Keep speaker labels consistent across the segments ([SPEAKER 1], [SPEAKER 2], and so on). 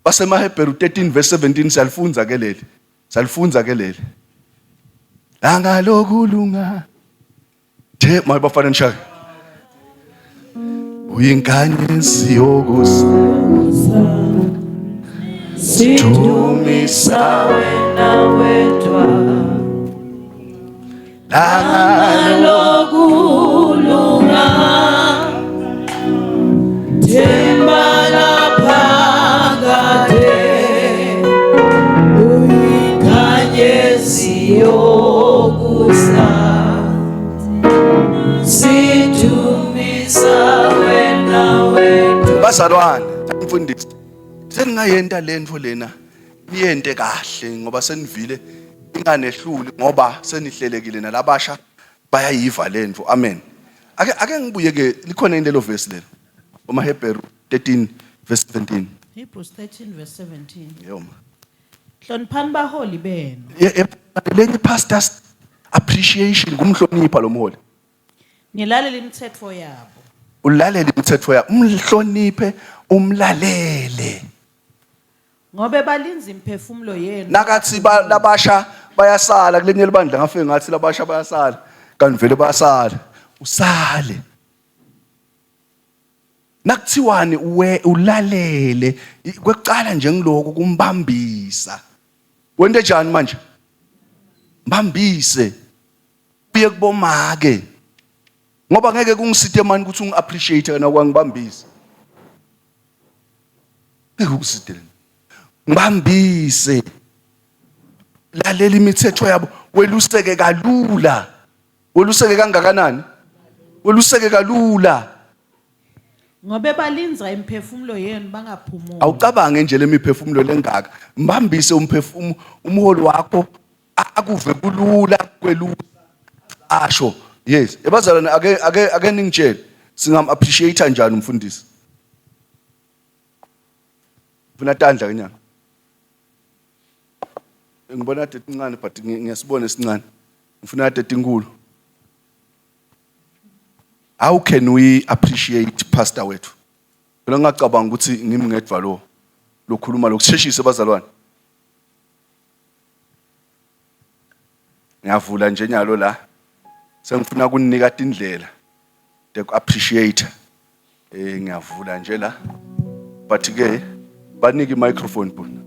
[SPEAKER 1] BasemaHebheru 13 verse 17 siyalifundza ke leli. Salifundza ke leli. Langa lokulunga. The maye bafana nishaka. Uyinkanyezi yokusa.
[SPEAKER 2] Sidumisa wena wedwa.
[SPEAKER 1] Langa
[SPEAKER 2] lokulunga. Themba laphakade. Uyinkanyezi yokusa. Sidumisa wena wedwa.
[SPEAKER 1] Bazalwane, mfundisi. Seningayenta lentfo lena niyente kahle ngoba senivile inganehluli ngoba senihlelekile nalabasha bayayiva lentfo. Amen. Ake ake ngibuye ke likhona yini lelo verse lelo? UmaHebheru 13 verse 17.
[SPEAKER 3] Hebrews 13 verse 17.
[SPEAKER 1] Yebo ma.
[SPEAKER 3] Hloniphani baholi benu.
[SPEAKER 1] Lenye pastors appreciation kumhlonipha lo mholi.
[SPEAKER 3] Nilalele imithetho yabo.
[SPEAKER 1] Ulalele imithetho yabo, umhloniphe, umlalele.
[SPEAKER 3] Ngobe balinza imiphefumulo yenu.
[SPEAKER 1] Nakathi labasha bayasala kulenye libandla ngafike ngathi labasha bayasala kanti vele bayasala. Usale. Nakuthiwani uwe ulalele kwekuqala nje ngiloko kumbambisa. Wente njani manje? Mbambise. Uye kubomake. Ngoba ngeke kungisite mani ukuthi ungi-appreciate kana kwangibambisa. Ngeke ukusite. Ngibambise. Lalela imithetho yabo weluseke kalula. Weluseke kangakanani? Weluseke kalula.
[SPEAKER 3] Ngobe balinza imiphefumulo yenu bangaphumuli.
[SPEAKER 1] Awucabange nje lemiphefumulo lengaka. Mbambise umphefumulo umholi wakho akuve kulula kwelusa asho. Yes, ebazalwane ake ake ake ningitshele singam appreciate njani umfundisi? Funa tandla kenyanga. Ngibona kade tincane but ngiyasibona esincane. Ngifuna kade tinkulu. How can we appreciate pastor wethu? Phela ngingacabanga ukuthi ngimi ngedwa lo lokhuluma lokusheshise bazalwane. Ngiyavula nje nyalo la. Sengifuna kuninika tindlela teku appreciate. Eh ngiyavula nje la. But ke banike microphone bhuti.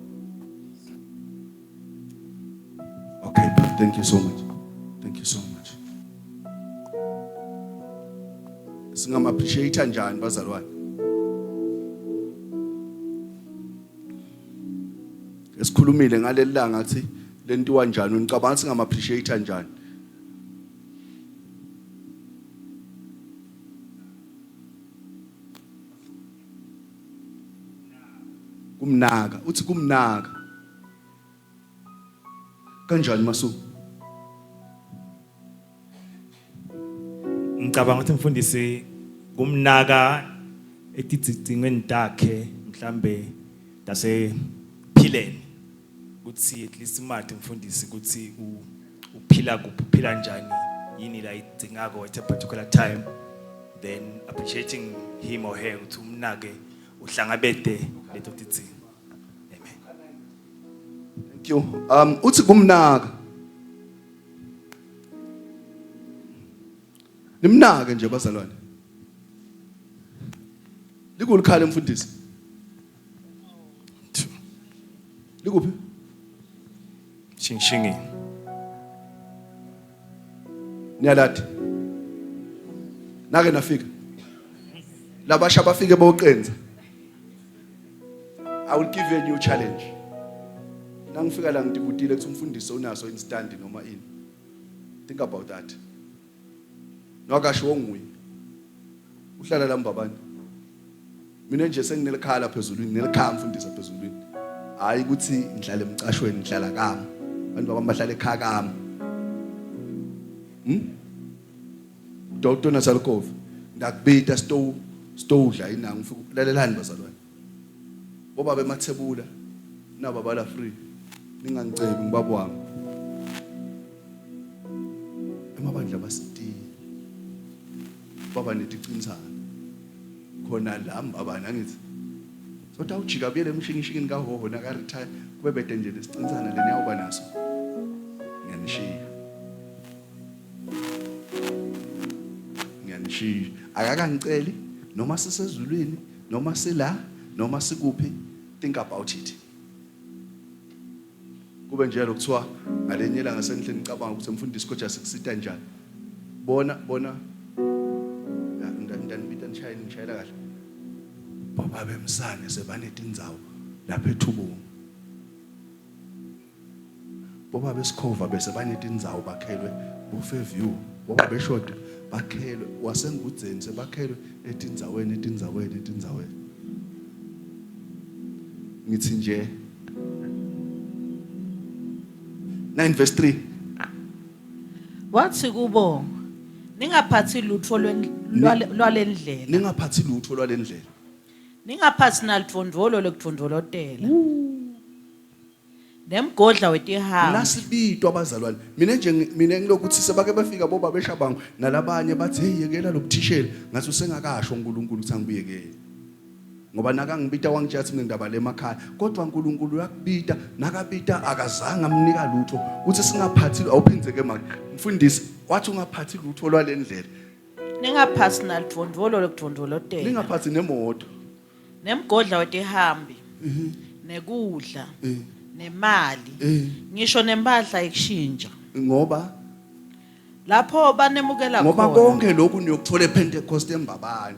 [SPEAKER 1] Okay, thank you so much. Thank you so much. Singam appreciate njani bazalwane? Esikhulumile ngaleli langa athi lentiwa njani unicabanga singam appreciate njani? Kumnaka, uthi kumnaka. Kanjani Masu?
[SPEAKER 4] Ngicabanga ukuthi mfundisi kumnaka etidingweni takhe mhlambe tase phileni ukuthi at least imadi mfundisi ukuthi uphila kuphi uphila njani yini la idingako at a particular time then appreciating him or her ukuthi umnake uhlangabete leto tidzingo amen.
[SPEAKER 1] Thank you. Uthi kumnaka. Nimnake nje bazalwane. Likulikhala mfundisi. Likuphi?
[SPEAKER 4] Shingishingi.
[SPEAKER 1] Niyalati. Nake nafika. Labasha bafike boqenza. I will give you a new challenge. Nangifika la ngidibutile ukuthi umfundisi unaso instand noma ini. Think about that. Nwakasho wonguye. Uhlala la mbabani. Mina nje senginelikhala phezulwini, nginelikhala mfundisi phezulwini. Hayi ukuthi ngihlala emcashweni, ngihlala kami. Abantu baba bahlala ekhaya kami. Dr. Nasalkov, ngakubita sto stowudla inanga ngifika lalelani bazalwane. Bobaba emathebula naba bala free. Ningangicebi ngibaba wami. Emabandla basitile. Baba netiqinisana. Khona la mbabana ngithi. Sotawujika buyele emshingishingini kahoho naka-retire kube bede nje lesicinsana leniyawuba naso. Ngiyanishiya. Ngiyanishiya. Akakangiceli noma sisezulwini noma sila noma sikuphi think about it. Kube nje lokuthiwa ngalenye ilanga sengihle ngicabanga ukuthi mfundisi koja sikusita njani. Bona bona ndanibita nishaye nishayela kahle. Baba bemsane sebanetindzawo lapha ethubongo. Boba besikhova bese banetindzawo bakhelwe boFairview, boba beshodi bakhelwe wasengudzeni sebakhelwe etindzaweni etindzaweni etindzaweni. Ngithi nje 9 verse 3
[SPEAKER 3] Wathi kubo, ningaphathi lutfo lwalendlela.
[SPEAKER 1] Ningaphathi lutfo lwalendlela.
[SPEAKER 3] Ningaphathi naludvondvolo lokudvondvolotela. Nemgodla wetihambi.
[SPEAKER 1] Nasibitwa abazalwane. Mina nje mina ngilokuthi sebake bafika boba beshabangu nalabanye bathi hey yekela lobuthishela ngathi usengakasho uNkulunkulu ukuthi angibuyekele. Ngoba nakangibita wangitshela ukuthi ngendaba lemakhaya kodwa uNkulunkulu uyakubita nakabita akazange amnika lutho uthi singaphathi awuphindze ke manje mfundisi wathi ungaphathi lutho lwalendlela
[SPEAKER 3] Ningaphathi naludvondvolo lokudvondvolotela.
[SPEAKER 1] Ningaphathi nemoto.
[SPEAKER 3] Nemgodla wetihambi. Nekudla. Nemali. Ngisho nempahla yekushintsha.
[SPEAKER 1] Ngoba
[SPEAKER 3] lapho banemukela
[SPEAKER 1] ngoba konke lokhu niyokuthola ePentecost embabane.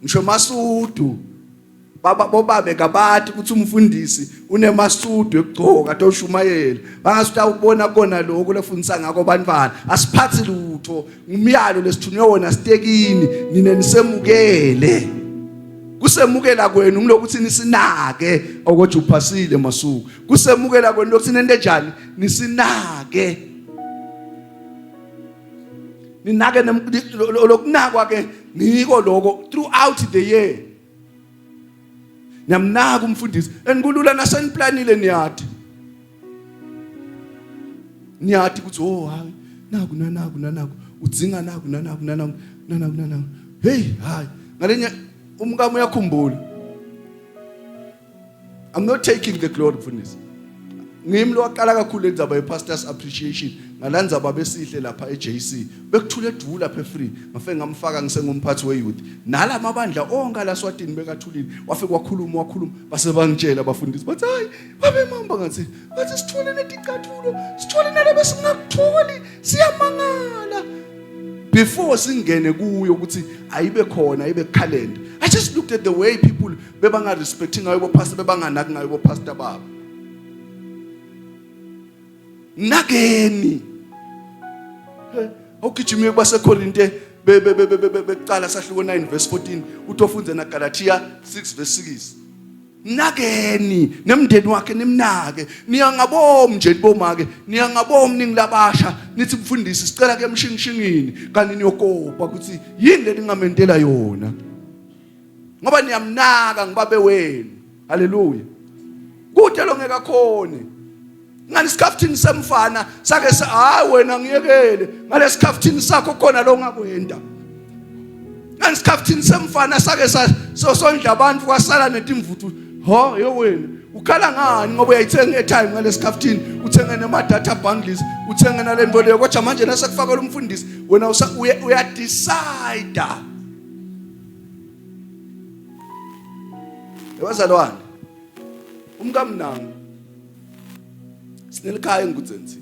[SPEAKER 1] Ngisho masudu baba bobabe kabati ukuthi umfundisi unemasudu ekugcoka atoshumayela bangasuthi awubona kona lokho lefundisa ngakho bantwana asiphathi lutho ngumyalo lesithunywe wona sitekini nine nisemukele kusemukela kwenu ngilokuthi nisinake okothi uphasile masuku kusemukela kwenu lokuthi nente njani nisinake ninake lokunakwa ke ngiko lokho throughout the year niyamnaka umfundisi enikulula naseniplanile niyadi niyadi ukuthi oh hayi naku nanaku nanaku udzinga naku nanaku nanaku nanaku nanaku hey hayi ngalenye umkami uyakhumbula I'm not taking the glory mfundisi. Ngimi lowaqala kakhulu lenzaba ye pastors appreciation ngalandzaba besihle lapha eJC bekuthule edu lapha efree ngafike ngamfaka ngisengumphathi we youth nala mabandla onke alaswatini bekathulile wafike wakhuluma wakhuluma base bangitshela abafundisi bathi hayi babe mamba ngathi bathi sithole neticathulo sithole nalebe singakutholi siyamangala before singene kuyo ukuthi ayibe khona ayibe calendar i just looked at the way people bebanga respecting ngayo bopastor bebanganaki ngayo bopastor babo nakeni awugijime kwaseKorinte bekuqala sahluko 9 verse 14 uthi ofunze na Galatia 6 verse 6 nakeni nemndeni wakhe nimnake niyangabomi nje nibomake niyangabomi ningilabasha nithi mfundisi sicela ke emshingishingini kanti niyokopa ukuthi yini leningamentela yona ngoba niyamnaka ngibabe wenu haleluya kude lo ngeke akhone ngani isikhafuthini semfana sake hayi wena ngiyekele ngalesikhafuthini sakho khona lo ngakwenda ngani isikhafuthini semfana sake sosondla abantu kwasala netimvuthu ho yowena ukhala ngani ngoba uyayithenga airtime ngalesikhafuthini uthenge nema data bundles uthenge nalento leyo kodwa manje nasekufakela umfundisi wena uya decide Ebazalwane umkamnango sinelikhaya engudzensi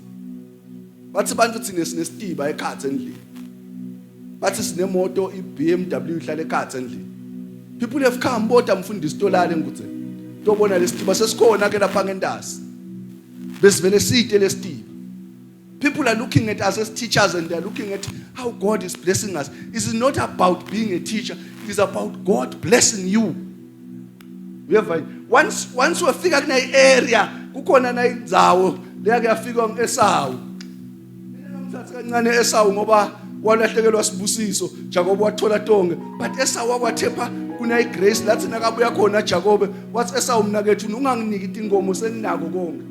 [SPEAKER 1] bathi abantu thina sinesitiba ekhathe endlini bathi sinemoto iBMW ihlala ekhathe endlini people have come boda mfundisi tolala engudzeni tobona lesitiba sesikhona ke lapha ngentasi besivele side lesitiba People are looking at us as teachers and they are looking at how God is blessing us. It is not about being a teacher, it is about God blessing you. Uyeva once once wafika kune area kukhona na indzawo leyake yafikwa ngeSawu. Mina ngamthatha kancane eSawu ngoba walahlekelwa sibusiso Jakobe wathola tonke but Esau wakwathepha kuna igrace lathi nakabuya khona Jakobe wathi Esau mnakethu unganginiki inkomo senginako konke.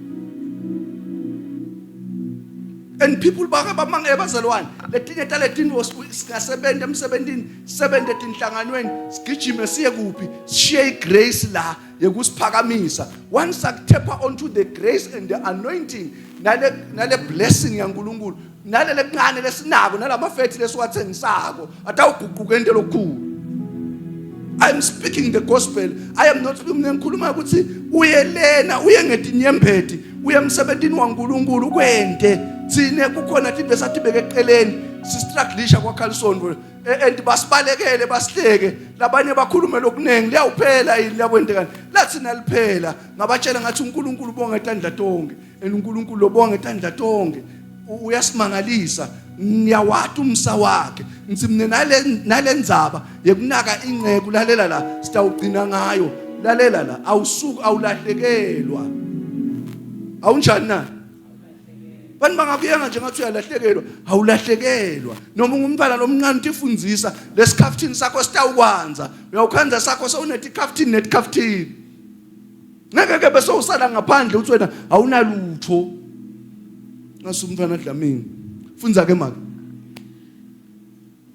[SPEAKER 1] And people bake bamangele bazalwane, letinye taletinto singasebenta emsebentini, sisebente etinhlanganweni, sigijime siye kuphi, sishiye igrace la yekusiphakamisa. Once akuthepha onto the grace and the anointing nale nale blessing yaNkulunkulu, nale lekuncane lesinako nalamafethi lesiwathengisako atawuguquka into lokukhulu. I'm speaking the gospel. I am not speaking ngikhuluma ukuthi uye lena uye ngetinyembeti uye emsebentini waNkulunkulu kwente thine kukhona tinto esatibeke eqeleni sistrugglisha kwaKhalsonvo e, and basibalekele basihleke labanye bakhulume lokunengi liyawuphela yini liyakwente lathi naliphela ngabatshela ngathi uNkulunkulu ubonga etandla tonke and uNkulunkulu lobonga etandla tonke uyasimangalisa ngiyawati umsa wakhe ngithi mina nale nalendzaba yekunaka inceku lalela la sitawugcina ngayo lalela la awusuku awulahlekelwa awunjani na bantu bangakuyenga nje ngathi uyalahlekelwa awulahlekelwa noma ungumntwana lomncane utifundzisa lesikhaftini sakho sitawukwanza uyawukhanza sakho sewunetikhaftini netikhaftini ngeke ke bese usala ngaphandle uthi wena awunalutho ngase umntwana Dlamini fundza ke make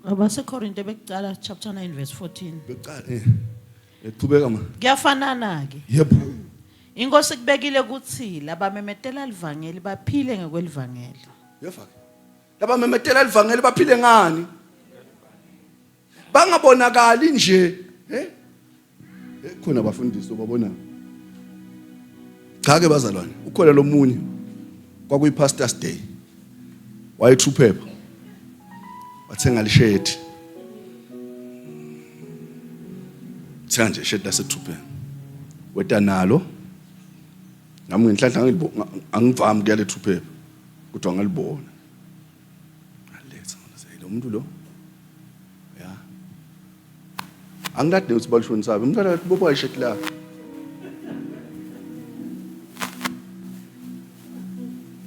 [SPEAKER 3] AbaseKorinte bekuqala chapter 9 verse 14.
[SPEAKER 1] Bekuqala eh eqhubeka ma
[SPEAKER 3] Kuyafanana ke.
[SPEAKER 1] Yebo.
[SPEAKER 3] Inkosi kubekile ukuthi labamemetela livangeli baphile ngekwelivangeli.
[SPEAKER 1] Yeva ke. Labamemetela livangeli baphile ngani? Bangabonakali nje, eh? eh khona abafundisi obabona. Cha ke bazalwane, ukhona lomunye kwakuyi Pastor's Day. Wayethuphepha. Wathenga lishethi. Thenga nje ishethi lasethuphepha. Weta nalo. Nami ngenhlanhla angivami kuya lethuphepha. Kodwa ngalibona. Aletha lo muntu lo. Ya. Angikade ukuthi balishonisabe. Umntwana kathi bobo ayishethi lakhe.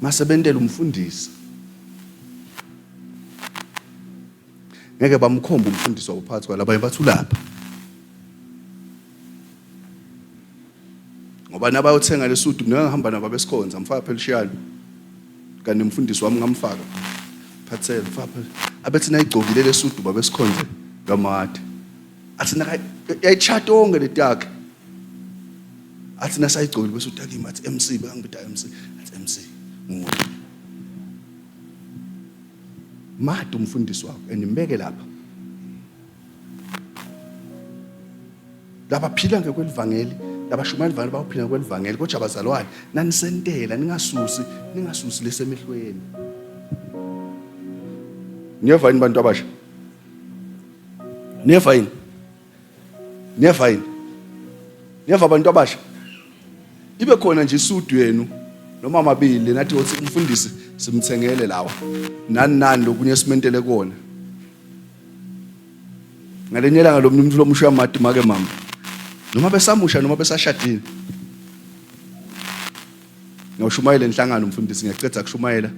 [SPEAKER 1] Masebentela umfundisi. Ngeke bamkhombe umfundisi wabo phakathi kwalabanye bathi ulapha. Ngoba nabayothenga lesudu mina ngihamba nabo besikhonza mfaka phela ushiyane. Kanti umfundisi wami ngamfaka. Phathele mfaka phela. Abethi nayigcokile lesudu babesikhonze ngamade. Athi naka yayichata onke letakhe. Athi nasayigcokile bese utakima athi MC bekangibida MC athi MC nguwe. Made umfundisi wakho and mbeke lapha. Labaphila ngekwelivangeli labashumayela ivangeli bawuphila ngekwelivangeli kodwa abazalwane nanisentela ningasusi ningasusi lesemehlweni. Niyeva yini bantu abasha? Niyeva yini? Niyeva yini? Niyeva abantu abasha? Ibe khona nje isudu yenu noma amabili nathi uthi umfundisi simthengele lawa. Nani nani lokunye simentele kona. Ngalenye ilanga lo muntu lomusha uyamati make mama. Noma besamusha noma besashadile. Ngiyoshumayela enhlangano umfundisi ngiyacetha kushumayela.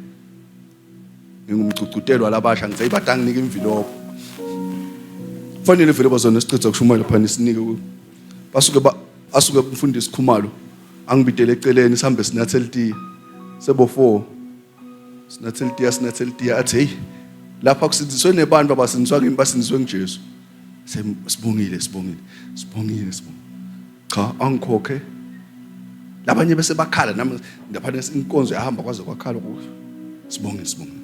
[SPEAKER 1] Ngingumgcugcutelwa labasha ngithe ibada nginike imvilopho. Kufanele vele bazona sichitha kushumayela phana sinike basuke ba asuke umfundisi Khumalo angibidele eceleni sihambe sinathe litiya. Sebo 4 Sinathe litiya sinathe litiya athi hey lapha kusindiswe nebantu abasindiswa ngimi basindiswe nguJesu. Sibongile sibongile sibongile sibongile. Cha angikhokhe. Labanye bese bakhala nami lapha inkonzo yahamba kwaze kwakhala kuzo. Sibongile sibongile.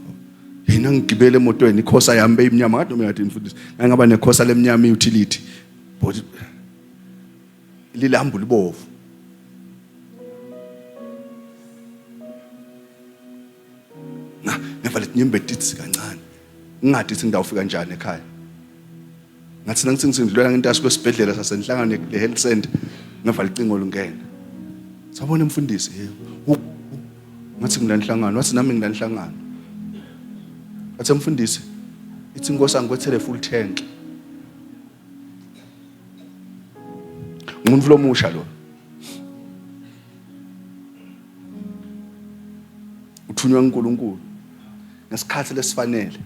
[SPEAKER 1] Yena ngigibele emotweni ikhosa yami beyimnyama ngathi noma ngathi mfundisi ngangaba nekhosa lemnyama utility. But lilambu libovu. Nga ngeva letinyembeti tithi kancane. Ngingadi ukuthi ngidawufika kanjani ekhaya. Ngathi nangithi ngisindlulela ngentasi kwesibhedlela sasenhlangano le health center ngeva licingo lungena. Sawubona mfundisi yebo. Ngathi ngilanhlangano wathi nami ngilanhlangano. Wathi mfundisi ithi inkosi angikwethele full tank. Umuntu lomusha lo. Uthunywa uNkulunkulu ngesikhathi lesifanele.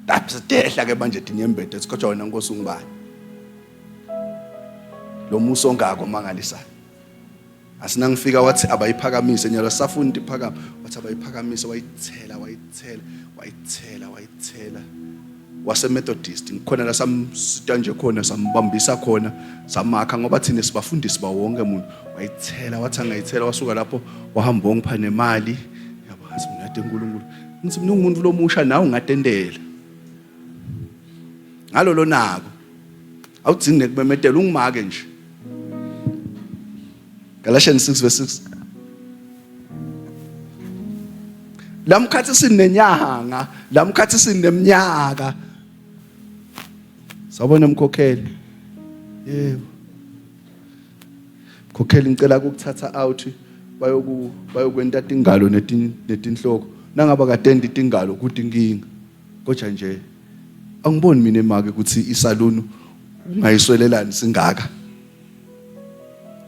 [SPEAKER 1] Lapho sidehla ke manje tinyembete sikhotshwa wena Nkosi ungubani. Lo muso ongako mangalisayo. Asinangifika wathi abayiphakamise nyalo safuna iphakama wathi abayiphakamise wayithela wayithela wayithela wayithela waseMethodist ngikhona la samsita nje khona sambambisa khona samakha ngoba thina sibafundisi ba wonke umuntu wayithela wathi angayithela wasuka lapho wahamba wongipha nemali yabo ngathi mina ade uNkulunkulu ngithi mina ungumuntu lomusha nawe ungatendela ngalolo nako awudzingi nekumemetela ungimake nje Galatians 6 verse 6 Lamkhathi sinenyanga lamkhathi sineminyaka Sawubona mkhokheli Yebo Mkhokheli ngicela ukukuthatha out bayoku bayokwenta tingalo netinhloko nangaba kadenda tingalo kuthi inkinga kodwa nje angiboni mina emake ukuthi isaluni ungayiswelelani singaka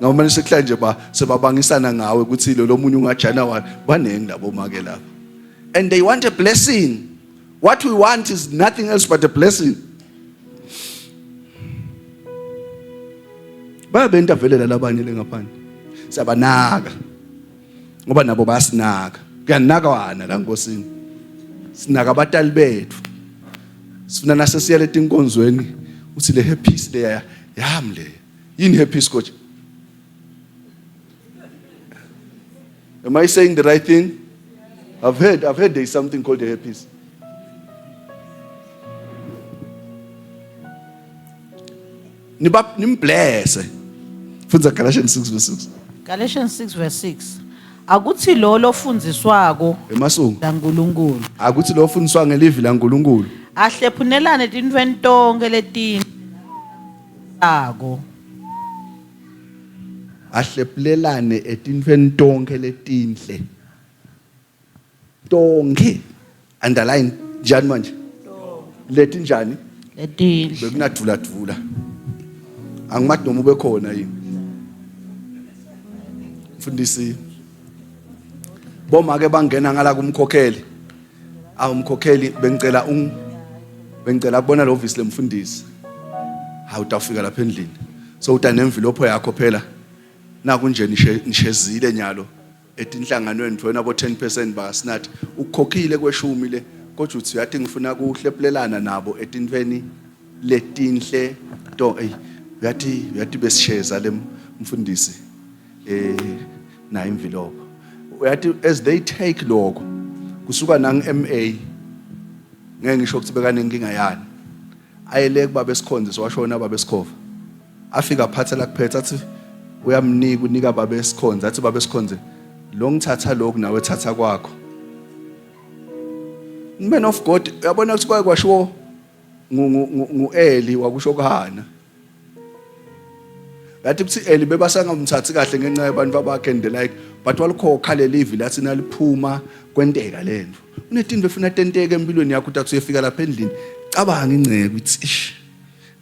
[SPEAKER 1] ngoba manje sekuhlala nje ba sebabangisana ngawe ukuthi lo lomunye ungaJanuary baningi labo make lapha and they want a blessing what we want is nothing else but a blessing bayabenta vele labanye lengaphandle siyabanaka ngoba nabo bayasinaka kuyanakwana la nkosini sinaka abatali bethu sifuna nasesiya letinkonzweni uthi le happy leya yami le yini happy coach am i saying the right thing i've heard i've heard there is something called the happy niba nimblesse fundza Galatians 6 verse 6
[SPEAKER 3] Galatians 6 verse 6 akuthi lo lofundziswako
[SPEAKER 1] emasungu
[SPEAKER 3] laNkulunkulu
[SPEAKER 1] akuthi lo fundiswa ngelivi laNkulunkulu
[SPEAKER 3] ahlephunelane tintfweni tonkhe letinhle ako
[SPEAKER 1] ahlephulelane etintfweni tonkhe letinhle tonkhe underline njani manje leti njani
[SPEAKER 3] letinhle
[SPEAKER 1] bekunadvula dvula angimati noma ube khona yini mfundisi bomake bangena ngala kumkhokheli awu mkhokheli bengicela ung bengicela kubona lo office lemfundisi hawu utawufika lapha endlini so utanemvilopho yakho phela naku nje nishezile nyalo etinhlanganweni wena bo 10% bakasinathi ukukhokhile kweshumi le kodwa uthi uyathi ngifuna kuhlephulelana nabo etintweni letinhle to ey uyathi uyathi besisheza le mfundisi eh nayo imvilopho uyathi as they take lokho kusuka nang MA ngeke ngisho ukuthi bekanenkinga yani ayele kuba esikhonze washona baba esikhova afika aphathe la kuphethe athi uyamnika unika baba esikhonze athi baba esikhonze lo ngithatha lokhu nawe thatha kwakho man of God uyabona ukuthi kwake kwashiwo ngu-Eli wakusho kuHana Yathi kuthi Eli bebasangamthathi kahle ngenxa yabantu abakhe and the like but walikhokha lelivi lathi naliphuma kwenteka lento unetinto efuna tenteke empilweni yakho uthi uyefika lapha endlini cabanga ingcebo ithi ish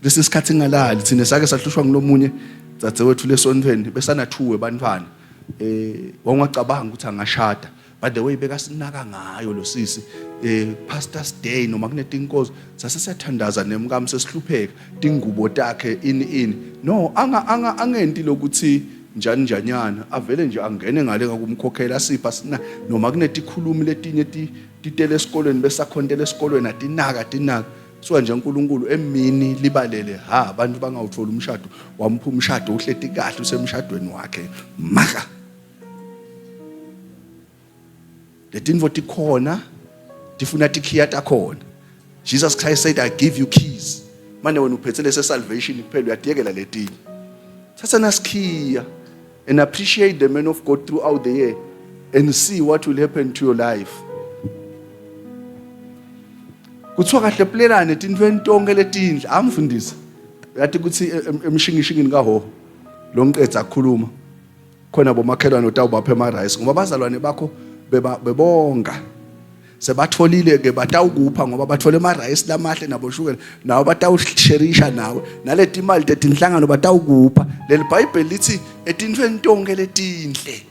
[SPEAKER 1] lesi sikhathi ngalali thina sake sahlushwa ngilomunye dzadzewethu lesontweni besanathuwe bantwana eh wawungacabanga ukuthi angashada but the way bekasinaka ngayo lo sisi eh pastor's day noma kunetinkozo sase siyathandaza nemkami sesihlupheka tingubo takhe ini ini no anga anga angenti lokuthi njani njanyana avele nje angene ngale ngakumkhokhela asipha sina noma kunetikhulumi letinye titele esikolweni besakhontela esikolweni atinaka tinaka Suka nje uNkulunkulu emini libalele ha abantu bangawuthola umshado wampha umshado uhleti kahle usemshadweni wakhe maka letinfo tikhona tifuna tikhiya takhona Jesus Christ said I give you keys manje wena uphethe lese salvation kuphela uyadiyekela letinye thatha nasikhiya and appreciate the man of God throughout the year and see what will happen to your life kuthiwa kahle pulelane etintfweni tonke letindle amfundisi uyathi ukuthi emshingishingini kahoho lo ngiqedza kukhuluma khona bomakhelwane utawubapha ema-rice ngoba abazalwane bakho bebonga sebatholile ke batawukupha ngoba bathole ama-rice lamahle naboshukela nawe batawusherisha nawe naleti imali tetinhlangano batawukupha leli bhayibheli lithi etintfweni tonke letinhle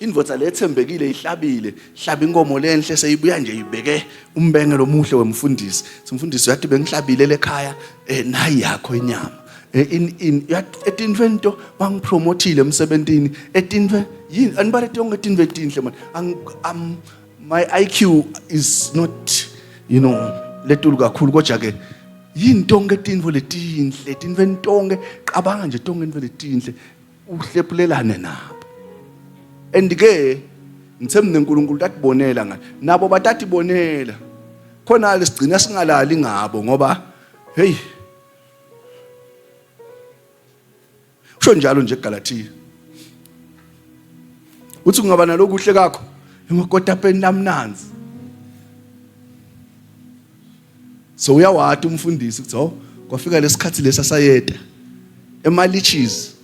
[SPEAKER 1] Indvodza lethembekile ihlabile, hlaba inkomo lenhle seyibuya nje ibeke umbengelo omuhle wemfundisi. Simfundisi uyathi bengihlabile lekhaya eh nayi yakho inyama. eh, in in etintfweni to bangipromotile emsebentini etintfwe yini anibale tonke tintfo etinhle man am my IQ is not you know letulu kakhulu kodwa ke yini tonke tintfo letinhle tintfweni tonke cabanga nje tonke intfo letinhle uhlephulelane nabo and ke ngithe mina uNkulunkulu tatibonela ngathi nabo batatibonela khona lesigcina singalali ngabo ngoba hey usho njalo nje eGalathiya uthi kungaba nalokuhle kakho emakotapeni lamnanzi so uyawati umfundisi ukuthi oh kwafika lesikhathi lesa sayeta emaliches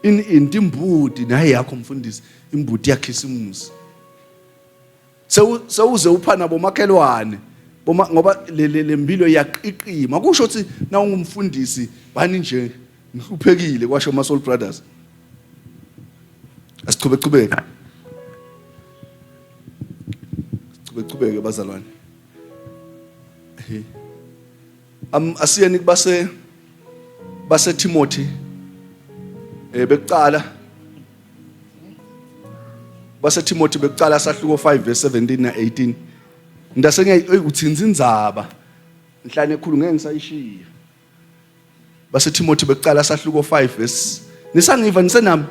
[SPEAKER 1] in in timbuti naye yakho mfundisi imbuti yakhisimusi sewuze uphana bomakhelwane boma ngoba le lempilo iyaqiqima kusho ukuthi na ungumfundisi bani nje ngihluphekile kwasho ama Soul Brothers asichube chubeke sichube chubeke bazalwane am asiyeni kubase base Timothy eh bekuqala base Timothy bekuqala sahluko 5 verse 17 na 18 ngidase ngiyayi uthinza indzaba nhlane ekhulu ngeke ngisayishiya base Timothy bekuqala sahluko 5 verse nisangiva nisenami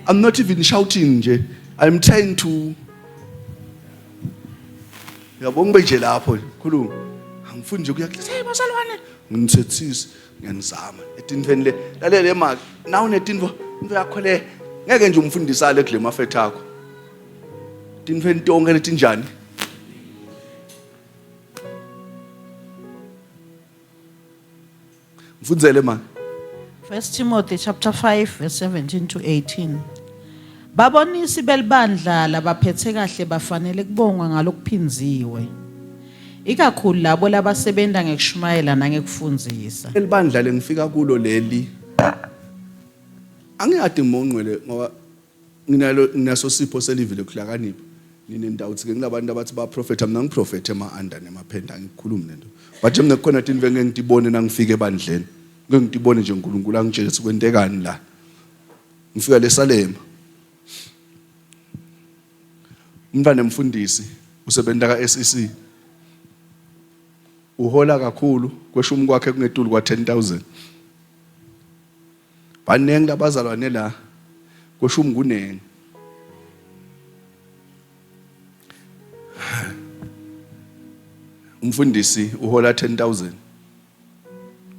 [SPEAKER 1] I'm not even shouting nje I'm trying to yabo ngibe nje lapho khuluma angifuni nje kuya hey bazalwane nginithethise ngiyanizama etintfweni le lalele maki nawu netintfo into yakho le ngeke nje umfundisi ale kule mafetha akho tintfweni tonke letinjani Mfundzele ma.
[SPEAKER 3] First Timothy chapter 5 verse 17 to 18. Babonisi belibandla labaphethe kahle bafanele kubongwa ngalokuphinziwe. Ikakhulu labo labasebenza ngekushumayela nangekufundzisa.
[SPEAKER 1] Elibandla lengifika kulo leli angiyadi ngimongqwele ngoba Nginalo nginaso sipho selivi lokuhlakanipha. Ninendawo uthi ke nginabantu abathi ba prophet mina ngiprofethe ema under nemaphenda angikhulumi lento. But mina kukhona tinto engeke ngitibone nangifika ebandleni. Ngeke ngitibone nje uNkulunkulu angitshele ukuthi kwentekani la. Ngifika leSalema. Umntwana emfundisi usebenza ka SEC. Uhola kakhulu kweshumi kwakhe kungetulu kwa 10000. Baningi labazalwane la kweshumi kunengi. Umfundisi uhola 10000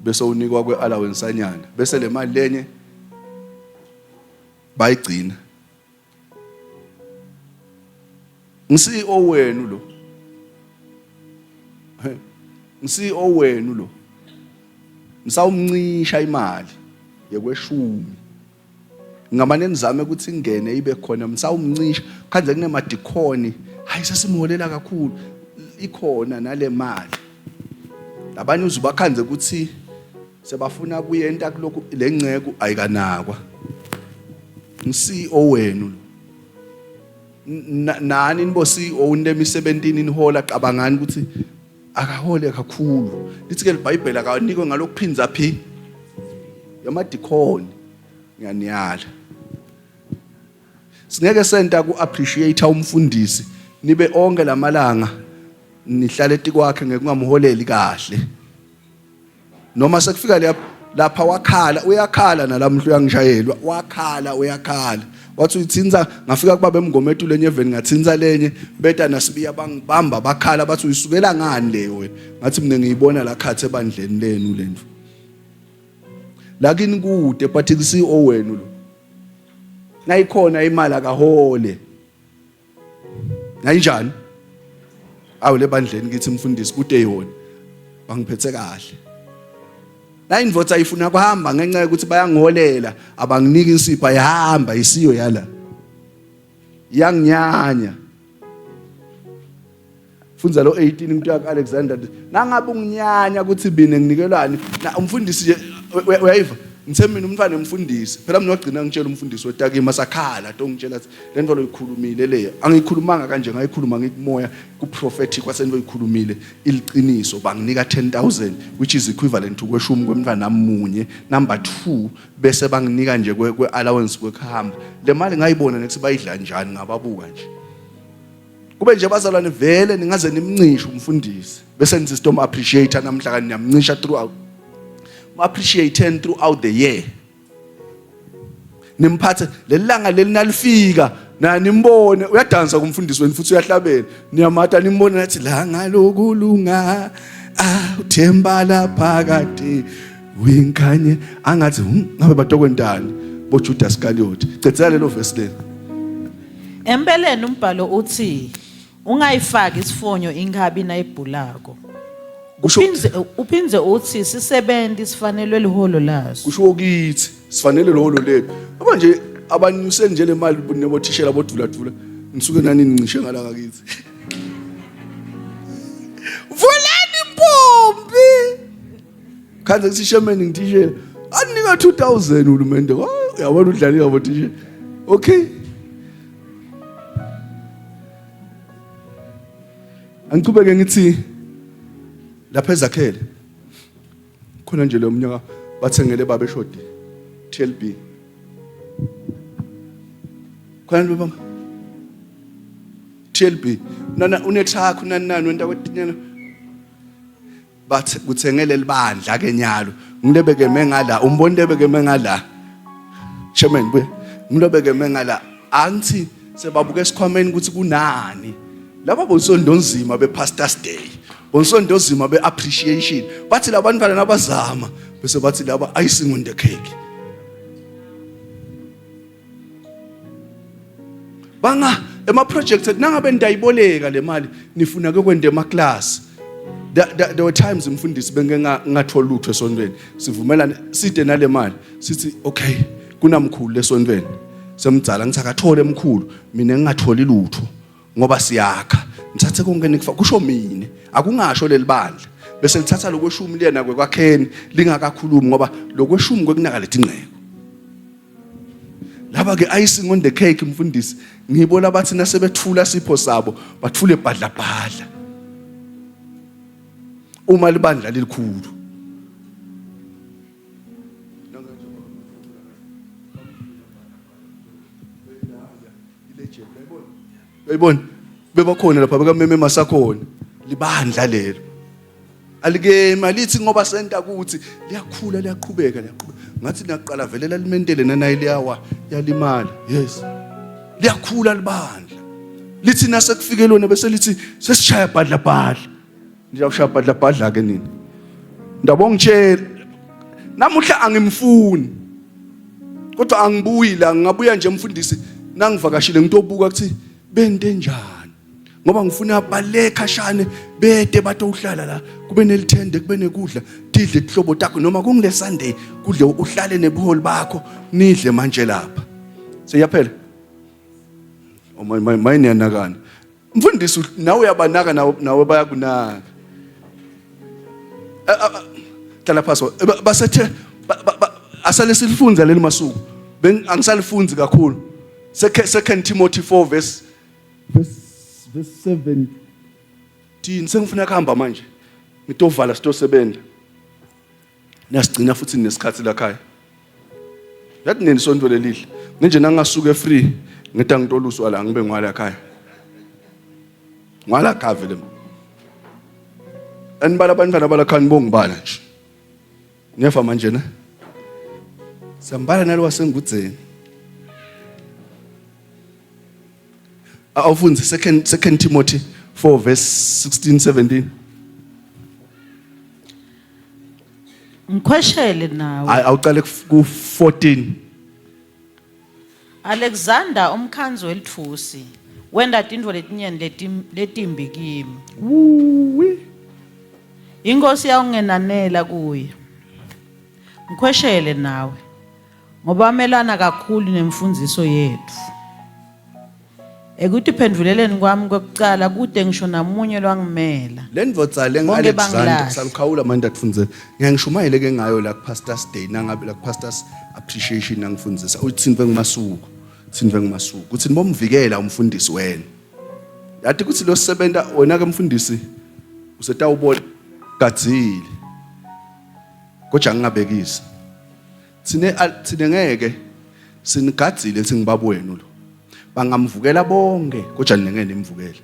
[SPEAKER 1] bese unikwa kwe-allowance anyana bese le mali lenye bayigcina. Ngi-CEO wenu lo. Ngi-CEO wenu lo. Ngisawumncisha imali yekweshumi. Ngamane nizame ukuthi ingene ibe khona ngisawumncisha khanze kunemadikhoni hayi sesimholela kakhulu ikhona nale mali. Labanye uzubakhanze ukuthi sebafuna kuyenta kulokhu lenceku ayikanakwa. Ngi-CEO wenu lo. Nani nibo CEO nilemisebentini nihola cabangani ukuthi akahole kakhulu lithi ke libhayibheli akanikwe ngalokuphinza phi yamadikhoni ngiyaniyala singeke senta ku appreciate umfundisi nibe onke lamalanga nihlale etikwakhe ngekungamholeli kahle noma sekufika lapha lapha wakhala uyakhala nalamhla uyangishayelwa wakhala uyakhala wathi uyithinta ngafika kubaba emngomethu lenye eveni ngathinta lenye beta nasibiya bangibamba bakhala bathi uyisukela ngani leyo wena ngathi mina ngiyibona la khathi ebandleni lenu lento lakini kude but ku-CEO wenu lo nayikhona imali akahole Ngayinjani? Awu lebandleni kithi mfundisi kude yona. Bangiphethe kahle. La indvodza ayifuna kuhamba ngenxa yokuthi bayangiholela, abanginiki insipha yahamba isiyo yala. Yanginyanya. Fundza lo 18 umuntu yakhe Alexander nangabe unginyanya ukuthi bine nginikelwani na umfundisi nje uyayiva. Ngithe mina umntwana emfundisi phela mina wagcina ngitshela umfundisi wetakima sakhala tongitshela athi lento loyikhulumile le angiyikhulumanga kanje ngayikhuluma ngikumoya ku prophetic kwasento oyikhulumile iliqiniso banginika 10000 which is equivalent to kweshumi kwemntwana munye number 2 bese banginika nje kwe allowance kwekuhamba le mali ngayibona nethi bayidla njani ngababuka nje kube nje bazalwane vele ningaze nimncishe umfundisi bese nithi sitom appreciate namhla kanti niyamncisha throughout appreciate throughout the year nimphathe lelanga leli nalifika na nimbone uyadansa kumfundisi wenu futhi uyahlabela niyamata nimbone nathi la ngalokulunga ah uthemba laphakade winkanye angathi hmm, ngabe batokwentani boJudas Iscariot cedzela lelo verse leli
[SPEAKER 3] Empeleni umbhalo uthi ungayifaki isifonyo inkabi nayibhulako.
[SPEAKER 1] Kusho
[SPEAKER 3] Uphindze uphindze uthi sisebenzi sifanelwe liholo laso.
[SPEAKER 1] kusho kithi sifanele lolo lethu ngoba nje abanyuse nje le mali nebothishela bodvula dvula nisuke nani nincishe ngala ngakithi vulani impompi khanze kusishemeni ngithishela anika 2000 uhulumende uyabona udlalile ngabo thishela okay angichubeke ngithi lapha ezakhele khona nje lo mnyaka bathengele baba eshodi TLB khona nje baba TLB nana unetruck nani nani wenta kwetinyana bathi kuthengele libandla ke nyalo ngilebeke mengala umboni lebeke mengala chairman buye ngilobeke mengala angithi sebabuka esikhwameni ukuthi kunani laba bonsondonzima be-pastors day bonsondozima be-appreciation bathi labantwana nabazama bese bathi laba icing on the cake banga ema projects nangabe nidayiboleka le mali nifuna ke kwenda ema class there, there, there were times umfundisi benge ngathola lutho esontweni sivumelane side nale mali sithi okay kunamkhulu lesontweni semdzala ngithi akathole emkhulu mina ngingatholi lutho ngoba siyakha ngithathe konke nikufa kusho mina akungasho leli bandla bese lithatha lokweshumi liyena kwekwakheni lingakakhulumi ngoba lokweshumi kwekunaka letingceko laba ke icing on the cake mfundisi ngibona bathi nasebethula sipho sabo bathule bhadla bhadla uma libandla lilikhulu uyayibona bebakhona lapha bekameme masakhona libandla lelo alikemi alithi ngoba senta ukuthi liyakhula liyaqhubeka liyaqhubeka ngathi naqala vele lalimentele nanayi liyawa yalimala yes liyakhula libandla lithi nasekufike lona bese lithi sesishaya bhadla bhadla niyawushaya bhadla bhadla ke nini ndabo ngitshela namuhla angimfuni kodwa angibuyi la ngingabuya nje mfundisi nangivakashile ngitobuka ukuthi bente njani ngoba ngifuna bale khashane bede batowuhlala la kube nelithende kube nekudla tidle tihlobo takho noma kungile Sunday kudle uhlale nebuholi bakho nidle manje lapha seyaphela oh my my my niyanakana mfundisi nawe uyabanaka nawe nawe bayakunaka eh, eh, eh, hlala phasi basethe asale silifunza leli masuku angisalifunzi kakhulu second Timothy 4 verse verse verse 17 sengifuna kuhamba manje ngitovala sitosebenza nasigcina futhi nesikhathi la khaya yathi nini sonto lelihle nje nangasuke free ngida ngitoluswa la ngibe ngwala khaya ngwala khaya vele anibala abantwana balakhaya nibongibala nje Niyeva manje ne? Siyambala nalo wasengudzeni. Awufunze second second Timothy 4 verse 16 17.
[SPEAKER 3] Ngikhweshele nawe.
[SPEAKER 1] Hayi awuqale ku 14.
[SPEAKER 3] Alexander umkhandzi welitfusi wenta tintfo letinyenti letimbi kimi.
[SPEAKER 1] Wuwi.
[SPEAKER 3] Inkosi yawungenanela kuye. Ngikhweshele nawe ngoba amelana kakhulu nemfundziso yetfu. Ekutiphendvuleleni kwami kwekucala kute ngisho namunye lwangimela.
[SPEAKER 1] Le ndvodza
[SPEAKER 3] Bonke
[SPEAKER 1] lengu-Alexander
[SPEAKER 3] bangilahla.
[SPEAKER 1] salukhawula manje atifundzele. Ngiyangishumayele ke ngayo la ku-Pastors Day nangabe la ku-Pastors Appreciation nangifundisa. Uthintwe ngumasuku. Uthintwe ngumasuku. Uthi nibomvikela umfundisi wena. Yathi kuthi lo sebenta wena ke mfundisi usetawubona gadzile. Kodwa ngingabekisi. Thine thine ngeke sinigadzile singibaba wenu lo. Bangamvukela bonke kodwa ningeke nimvukele.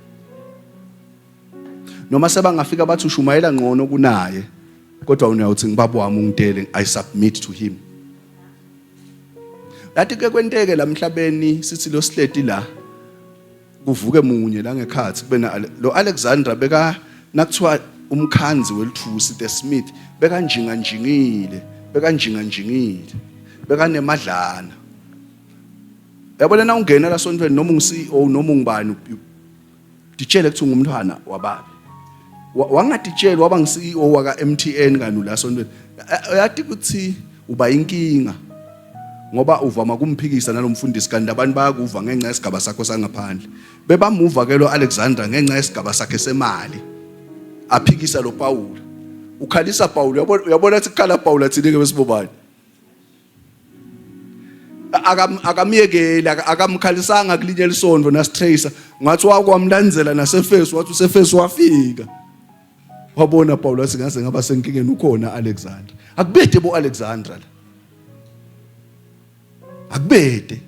[SPEAKER 1] Noma sebangafika bathi ushumayela ngcono kunaye kodwa uyawuthi ngibaba wami ungitele I submit to him. Yathi ke kwenteke la emhlabeni sithi lo sihleti la kuvuke munye la ngekhathi kube na lo Alexandra beka nakuthiwa umkhanzi welithusi the smith bekanjinga njingile bekanjinga njingile bekanemadlana yabona na ungena la sontweni noma ungu CEO noma ungubani ditshele kuthi ungumntwana wababe wangatitsheli waba ngu-CEO waka MTN kanu la sontweni uyati ukuthi uba inkinga ngoba uvama kumphikisa nalomfundisi kanti abantu bayakuva ngenxa yesigaba sakho sangaphandle bebamuva ke lo Alexander ngenxa yesigaba sakhe semali aphikisa lo Paul ukhalisa Paul uyabona uyabona ukuthi kukhala Paul athini ke besibobani akamyekeli akamkhalisanga kulinye lisonto nasitracer ngathi wakwamlandzela nasefesu wathi usefesu wafika wabona Paul wathi ngaze ngaba senkingeni ukhona Alexander akubede bo Alexandra la akubede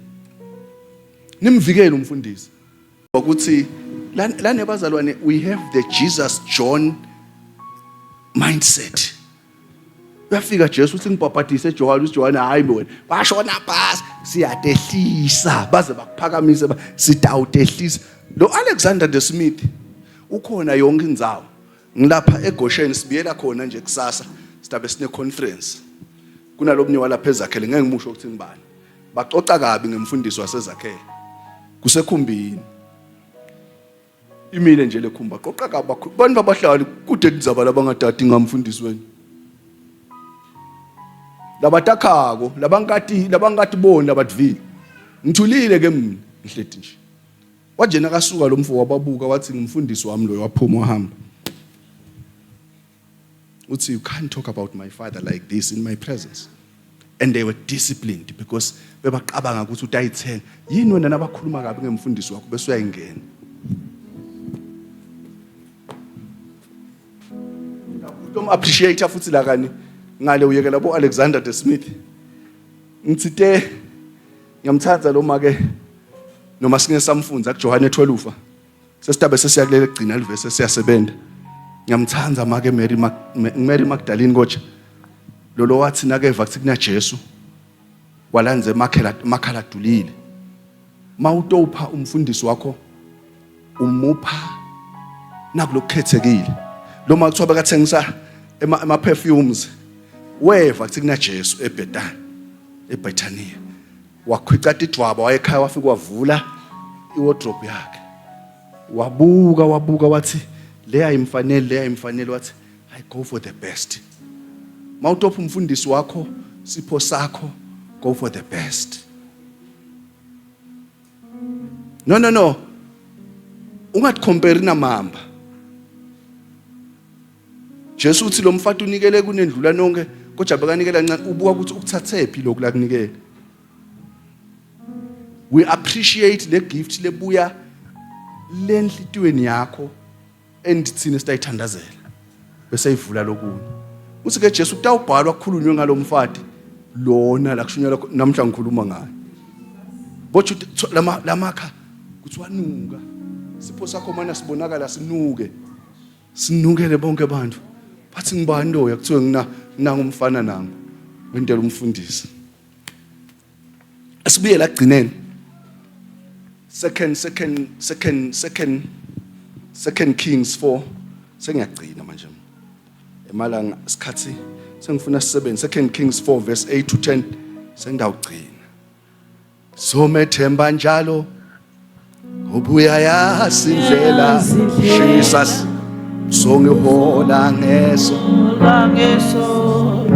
[SPEAKER 1] nimvikele umfundisi ukuthi lane bazalwane we have the Jesus John mindset Uyafika Jesu uthi ngibhabhadise Johane uthi Johane hayi wena bashona phasi siyatehlisa baze bakuphakamise sitawutehlisa lo Alexander the Smith ukhona yonke indzawo ngilapha eGoshen sibiyela khona nje kusasa sidabe sine conference kunalobunye walapha ezakhele ngeke ngimusho ukuthi ngibani baxoxa kabi ngemfundiso wasezakhele kusekhumbini imile nje lekhumba qoqa kabi abantu abahlali kude kundzaba labangadadi ngamfundisi wenu labatakhako labankati labankati boni labadvile ngithulile ke mina ngihleti nje wajena kasuka lo mfo wababuka wathi ngumfundisi wami loyo waphuma wahamba uthi you can't talk about my father like this in my presence and they were disciplined because bebaqabanga ukuthi utayithenga yini wena nabakhuluma kabi ngemfundisi wakho bese uyayingena utom appreciate futhi la kani ngale uyekela bo Alexander the Smith ngithite ngiyamthanda lo make noma singe samfunza kuJohane 12 Sesitabe sesiya kuleli gcina livese siyasebenza. Ngiyamthanda make Mary Mary Magdalene koja. Lolo wathi nakeva kuthi kuna Jesu walanze emakhela makhala dulile. Mawutopha umfundisi wakho umupha nakulokukhethekile. Lo makuthiwa bekathengisa ema perfumes weva kuthi kuna Jesu eBethany eBethania. Wakhwica tidvwaba wayekhaya wafika wavula iwardrobe yakhe. Wabuka wabuka wathi le ayimfanele le ayimfanele wathi I go for the best. Mawutopha umfundisi wakho sipho sakho go for the best. No no no. Ungathi namamba. Jesu uthi lo mfati unikele kunendlula nonke kodwa bekanikela kancane ubuka ukuthi ukuthathephi lokhu la kunikele. We appreciate le gift lebuya lenhlitiyweni yakho and thina sitayithandazela bese ivula lokunye. Uthi ke Jesu kutawubhalwa kukhulunywe ngalomfati lona la kushunyelwa namhla ngikhuluma ngaye. Bothi lama lamakha kuthiwa nuka. Sipho sakho mana sibonakala sinuke. Sinukele bonke abantu. Bathi ngibani loya kuthiwe ngina nangumfana nangu. Wentela umfundisi. Asibuye la kugcineni. Second second second second Second Kings 4 sengiyagcina manje. Emalanga isikhathi sengifuna sisebenze Second Kings 4 verse 8 to 10 sengidawugcina. Somethemba njalo ubuya yazi indlela Jesus songihola ngeso
[SPEAKER 2] ngeso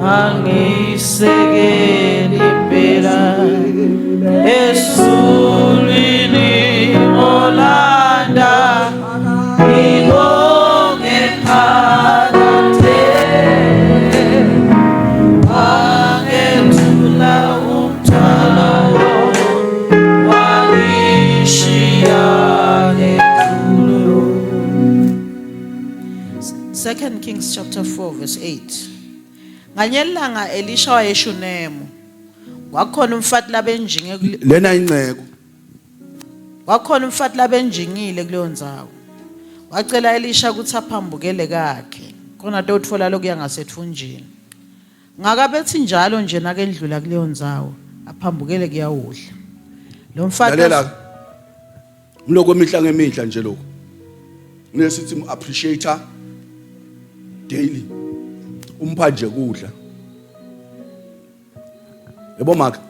[SPEAKER 2] angisekeli impela esulwini
[SPEAKER 3] Verse 8. Nganye lilanga Elisha wayeShunemu. Kwakhona umfati labenjinge kule-
[SPEAKER 1] Lena inceko.
[SPEAKER 3] Kwakhona umfati labenjingile kuleyo ndzawo. Wacela Elisha ukuthi aphambukele kakhe. Khona atotfola lokuya ngasethunjini. Ngakabethi njalo nje nakendlula kuleyo ndzawo aphambukele kuyawudla. Lo mfati
[SPEAKER 1] Lalela. Ngiloko imihla ngemihla nje lokho. Nesithi mu appreciator daily. Umpha nje kudla. Yebo maka.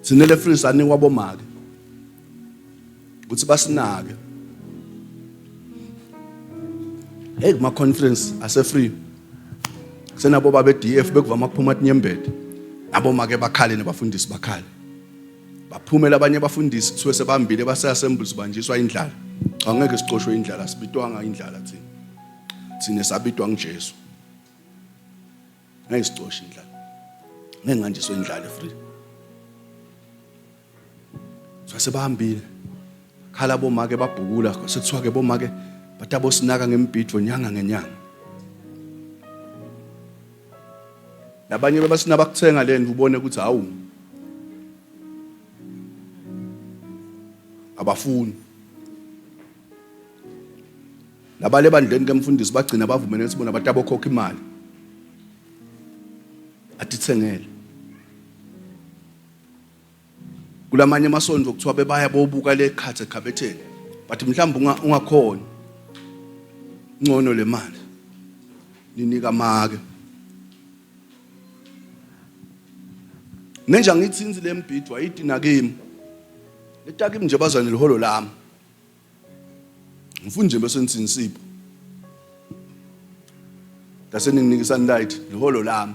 [SPEAKER 1] Sinele free sanikwa bomake. Ukuthi basinake. Hey kuma conference ase free. Kusenabo babe DF bekuvama kuphuma tinyembede. Nabo make bakhale nabafundisi bakhale. Baphumela abanye abafundisi kuthiwe sebambile base assemblies banjiswa indlala. Cha ngeke sicoshwe indlala sibitwanga indlala thina. Thina sabitwa nguJesu. Ngeke sicoshe indlala. Ngeke nganjiswe indlala free. Sasebahambile. Khala bomake babhukula sekuthiwa ke bomake batabosinaka ngembhidvo nyanga ngenyanga. Labanye bebasina bakuthenga lento ubone ukuthi hawu abafuni. Labale ebandleni kemfundisi bagcina bavumene ukuthi bona batabokhokha imali. Atithengele. Kulamanye amasonto kuthiwa bebaya bobuka le khathi ekhabetheni. But mhlawumbe ungakhona. Ngcono le mali. Ninika make. Nenja ngithinzi lembhidwa ayiti nakimi. Letakimi nje bazane liholo lami. Ngifuna nje bese nithi insipho. Ngase ninginike sunlight liholo lami.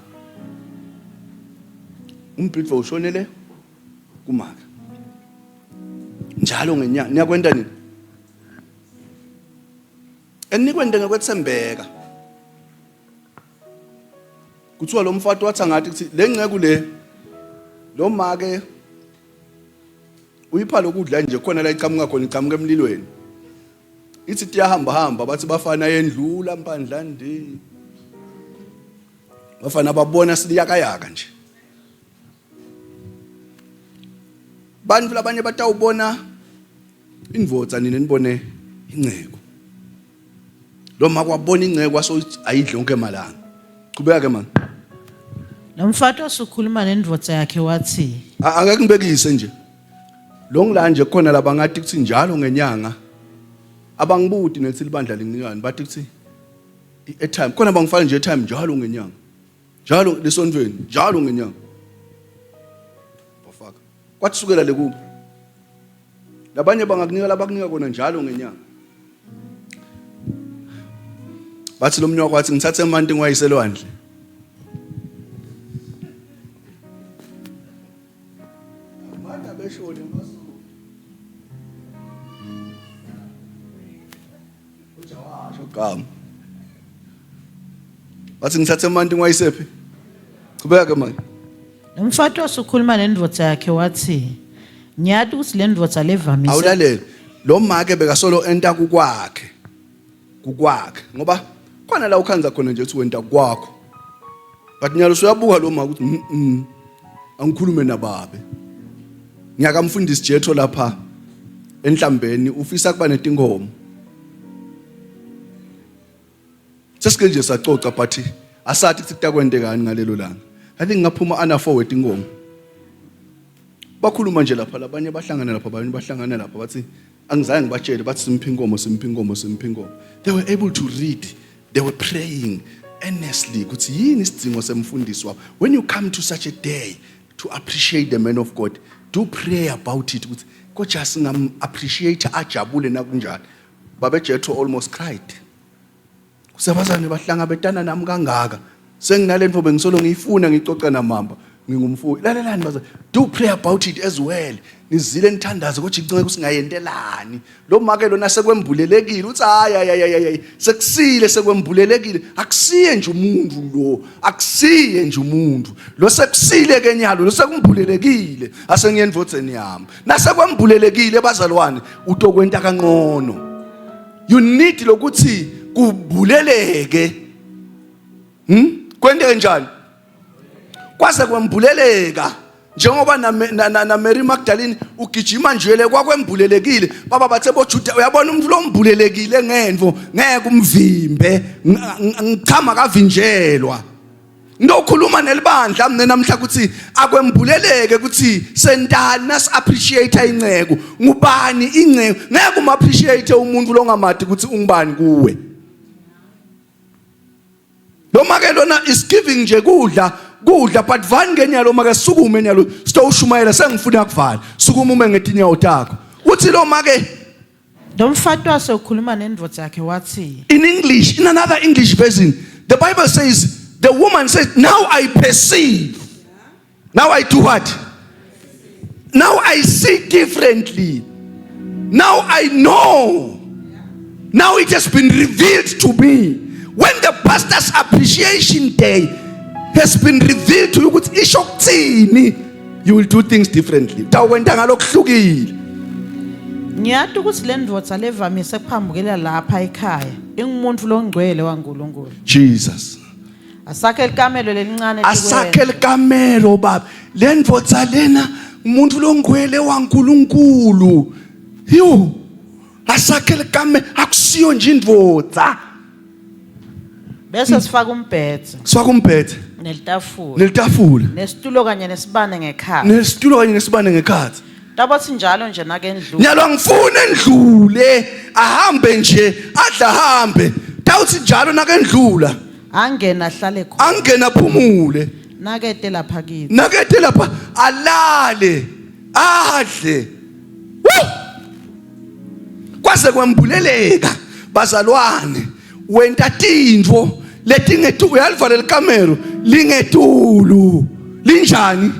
[SPEAKER 1] Umbhidvo ushonele kumaka. Njalo ngenyanga niyakwenta nini? Enikwente ngekwethembeka. Kuthiwa lo mfati wathi angathi kuthi le nceku le lo make Uyipha lokudla nje khona la iqhamuka khona iqhamuka emlilweni. Ithi tiyahamba hamba bathi bafana yendlula mpandla ndi. Bafana babona siliyakayaka nje. Bantu labanye batawubona indvodza nina nibone inceko. Lo maka wabona inceko waso ayidle yonke malanga. Qhubeka ke mama.
[SPEAKER 3] Lo mfati wasukhuluma nendvodza yakhe wathi,
[SPEAKER 1] Ake ngibekise nje. Lo ngila nje khona labangathi kuthi njalo ngenyanga abangibuti nethi libandla linginikani bathi kuthi i-airtime khona bangifaka nje airtime njalo ngenyanga. Njalo lesontweni njalo ngenyanga. Bafaka. Kwathi sukela le kubo. Labanye bangakunika labakunika kona njalo ngenyanga. Bathi lo mnyoko wathi ngithathe emanti ngiwayise elwandle. Amanda beshone masuku. Ujawasho gama. Bathi ngithathe emanti ngiwayisephi? Qhubeka ke manje.
[SPEAKER 3] Lo mfati wasukhuluma nendvodza yakhe wathi, Ngiyati ukuthi le ndvodza levamise
[SPEAKER 1] Awulalele. Lo make bekasolo enta kukwakhe. Kukwakhe ngoba khona la ukhanza khona nje uthi wenta kwakho. But nyalo usuyabuka lo maka ukuthi mhm angikhulume nababe. Ngiyakamfundisi Jetho lapha enhlambeni ufisa kuba netinkomo. Sesike nje sacoca but asathi ukuthi kutakwendekani ngalelo langa. I think ngaphuma ana 4 wetinkomo. Bakhuluma nje lapha labanye bahlangana lapha abanye bahlangana lapha bathi angizange ngibatshele bathi simphi inkomo simphi inkomo simphi inkomo. They were able to read. They were praying earnestly ukuthi yini isidingo semfundisi wabo. When you come to such a day to appreciate the man of God, do pray about it ukuthi kodwa singam appreciate ajabule nakunjani. Babe Jethro almost cried. Kusabazane bahlangabetana nami kangaka. Senginalento bengisolo ngiyifuna ngicoca namamba. Ngingumfuyi. Lalelani bazali. Do pray about it as well. Nizile nithandaze kodwa incince ukuthi ngayentelani. Lo make lona sekwembulelekile uthi hayi hayi hayi hayi sekusile sekwembulelekile. Akusiye nje umuntu lo. Akusiye nje umuntu. Lo sekusile ke nyalo lo sekumbulelekile. Asengiyendvodzeni yami. Nasekwembulelekile bazalwane utokwenta kanqono. You need lokuthi kubuleleke. Kwenteke njani? Kwase kwembuleleka njengoba na, na, na, na Mary Magdalene ugijima nje le kwakwembulelekile baba bathe boJuda uyabona umuntu lombulelekile ngenvo ngeke umvimbe ngichama kavinjelwa. Ngiyokhuluma nelibandla mina namhla ukuthi akwembuleleke ukuthi sentani nas appreciate inceku ngubani inceku ngeke um appreciate umuntu longamadi ukuthi ungubani kuwe. Noma ke lona is giving nje kudla kudla but vani ngenyalo make sukume nyalo sitowushumayela sengifuna kuvala sukuma ume ngetinyawo takho uthi lo make.
[SPEAKER 3] Lo mfati wase ukhuluma nendvodza yakhe wathi,
[SPEAKER 1] In English, in another English version, the Bible says, the woman says, now I perceive. Now I do what? Now I see differently. Now I know. Now it has been revealed to me. When the pastor's appreciation day has been revealed to you ukuthi isho kuthini, you will do things differently. Utawukwenta ngalokuhlukile.
[SPEAKER 3] Ngiyati ukuthi le ndvodza levamise kuphambukela lapha ekhaya ingumuntu longcwele waNkulunkulu.
[SPEAKER 1] Jesus.
[SPEAKER 3] Asakhe likamelo lelincane
[SPEAKER 1] Asakhe likamelo baba. Le ndvodza lena umuntu longcwele waNkulunkulu. Yo. Asakhe likamelo akusiyo nje indvodza.
[SPEAKER 3] Bese sifaka umbhedze.
[SPEAKER 1] Sifaka umbhedze.
[SPEAKER 3] Nelitafula.
[SPEAKER 1] Nelitafula.
[SPEAKER 3] Nesitulo kanye nesibane ngekhathi.
[SPEAKER 1] Nesitulo kanye nesibane ngekhathi.
[SPEAKER 3] Tabathi njalo nje nakendlula.
[SPEAKER 1] Nyalo angifuni endlule ahambe nje adla ahambe. Tawuthi njalo nakendlula.
[SPEAKER 3] Angena ahlale khona.
[SPEAKER 1] Angena aphumule.
[SPEAKER 3] Nakete lapha kithi.
[SPEAKER 1] Nakete lapha alale adle. Woo! Kwaze kwambuleleka bazalwane wenta tintfo letingetulu uyalivala likamero lingetulu linjani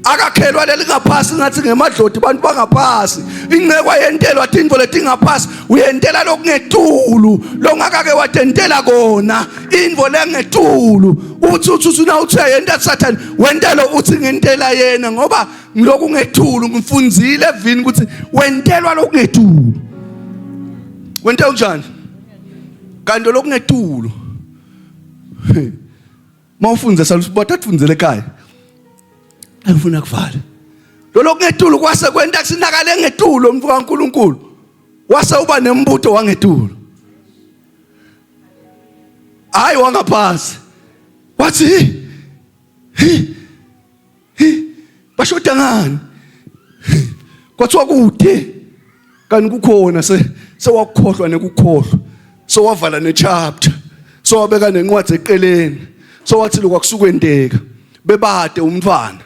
[SPEAKER 1] akakhelwa lelingaphasi ngathi ngemadloti bantu bangaphasi incekwa yentelwa tintfo letingaphasi uyentela lokungetulu longakake watentela kona intfo lengetulu uthi uthi uthi na uthi uyayenta sathane wentelo uthi ngentela yena ngoba ngilokungetulu ngifundzile evini ukuthi wentelwa lokungetulu wente unjani kanti lokungetulu mawufundza salusibatha kufundzele ekhaya angifuna kuvala lolo kungetulu kwase kwenta sinakale ngetulu umfo kaNkuluNkulu wase uba nembuto wangetulu hayi wangaphansi wathi hi hi bashoda ngani kwathiwa kude kanti kukhona se sewakukhohlwa nekukhohlwa sowavala nechapter sowabeka nencwadi eqeleni sowathi lokwakusukwenteka bebade umntwana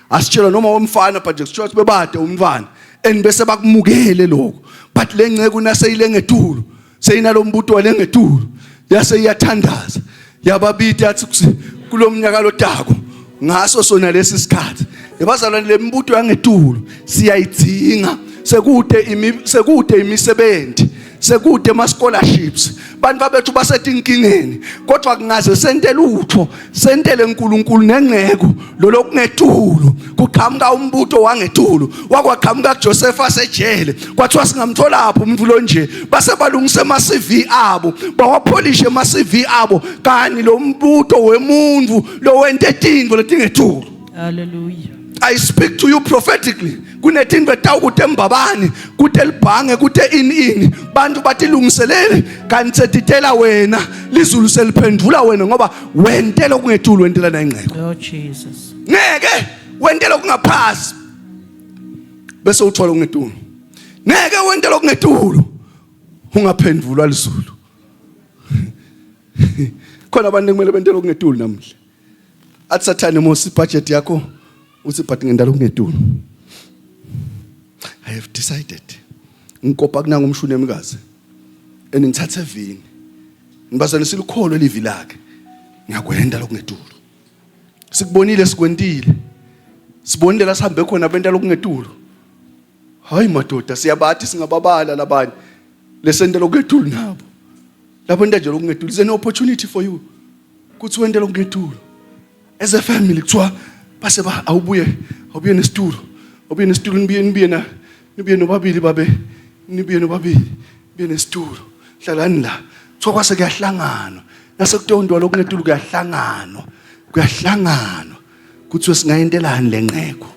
[SPEAKER 1] asitshelwa noma womfana but nje sitshelwa ukuthi bebade umntwana and bese bakumukele lokho but lenceke unaseyile ngetulu seyinalombuto walengetulu yase iyathandaza yababita yathi kulomnyaka lotako ngaso sona lesi sikhathi ebazalwane lembuto yangetulu siyayidzinga sekude imi sekude imisebenzi sekude ama scholarships bantu babethu basetinkingeni kodwa kungaze sente lutho sentele uNkulunkulu nengceko lolo kungetulu kuqhamuka umbuto wangetulu wakwaqhamuka kuJoseph asejele kwathiwa singamtholaphi umuntu lonje base balungisa ama CV abo bawapholishe ama CV abo kani lo mbuto wemuntu lo wente tintfo letingetulu.
[SPEAKER 2] Hallelujah.
[SPEAKER 1] I speak to you prophetically. Kunetinto etawukude embabani, kute libhange, kute ini ini. Bantu batilungiselele kanti setitela wena, lizulu seliphendula wena ngoba wentela okungetulu wentela nayingcebo.
[SPEAKER 3] Oh Jesus.
[SPEAKER 1] Ngeke wentela okungaphasi. Bese uthola okungetulu. Ngeke wentela okungetulu. Ungaphendulwa lizulu. Khona abantu kumele bentela okungetulu namuhla. Athi sathane Mose budget yakho uthi but ngendalo kungetulu. I have decided. Ngikopa kunanga umshuni emkazi. And ngithathe evini. Ngibazane silikholwe livi lakhe. Ngiyakwenda lokungetulu. Sikubonile sikwentile. Sibonile la sihambe khona benta lokungetulu. Hayi madoda siyabathi singababala labanye. Lesente lokungetulu nabo. Lapho into nje lokungetulu is an opportunity for you. Kuthi wente lokungetulu. As a family kuthiwa base ba awubuye awubuye nesitulo. Awubuye nesitulo nibuye nibuye na nibuye nobabili babe nibuye nobabili nibuye nesitulo. Hlalani la. Kuthiwa kwase kuyahlangana. Nasekutontwa lokungetulu kuyahlanganwa. Kuyahlanganwa. Kuthiwe singayentelani lenqeko.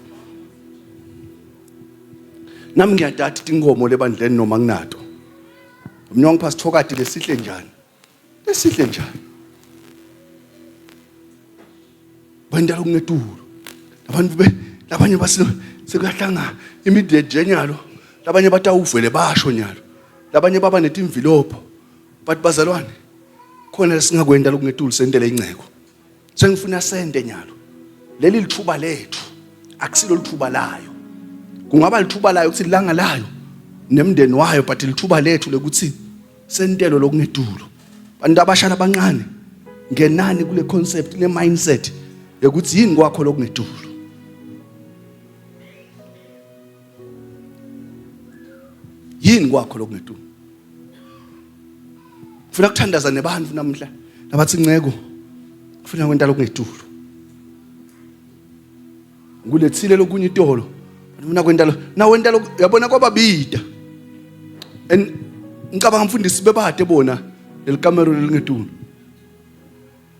[SPEAKER 1] Nami ngiyadati tinkomo lebandleni noma nginato. Mina ngipha sithokati lesihle njani? Lesihle njani? Benta lokungetulu. Abantu be labanye basi sekuyahlangana imideje nyalo. Labanye batawuvele basho nyalo. Labanye baba netimvilopho. But bazalwane khona lesingakwenta lokungetulu sentele inceko. Sengifuna sente nyalo. Leli lithuba lethu akusilo lithuba layo. Kungaba lithuba layo ukuthi lilanga layo nemndeni wayo but lithuba lethu lokuthi sentelo lokungetulu. Bantu abasha labancane ngenani kule concept le mindset yokuthi yini kwakho lokungetulu. Yini kwakho lokungetulu? Ngifuna kuthandaza nebantu namhla nabathi nceko ngifuna kwenta lokungetulu. Ngulethile lokunye itolo. Ngifuna kwenta lo nawenta lo yabona kwababida. And ngicabanga mfundisi bebade bona lelikamero lelingetulu.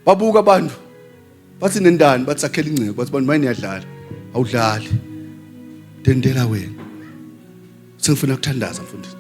[SPEAKER 1] Babuka abantu bathi nendani bathi sakhela ingcebo bathi bantu mayini yadlala awudlali. Tendela wena. Sengifuna kuthandaza mfundisi.